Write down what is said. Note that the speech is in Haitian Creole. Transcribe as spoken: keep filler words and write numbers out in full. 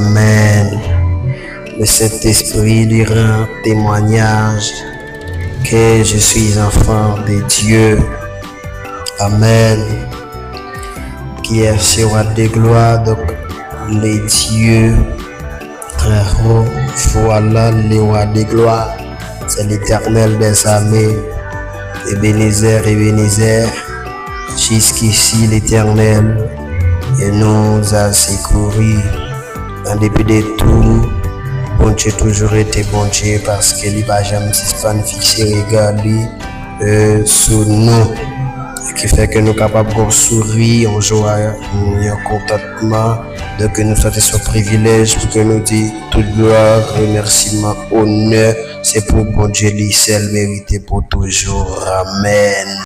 Amen. Le Saint-Esprit lui rend témoignage que je suis enfant de Dieu. Amen. Qui est ce roi de gloire? Donc, le Dieu très haut, voilà le roi de gloire. C'est l'Éternel des armées. Ebenezer, Ebenezer, jusqu'ici l'Éternel nous a secourus. An depi de tou, Bondye toujou rete Bondye, paske li pa janm sispann fikse rega li euh, sou nou, ki fè ke nou kapab gen yon souri, yon jwa, yon kontantman. Donk, nou sa te se yon privilèj pou ke nou di tout glwa, remèsiman, onè, se pou Bondye, li sèl merite pou toujou. Amèn.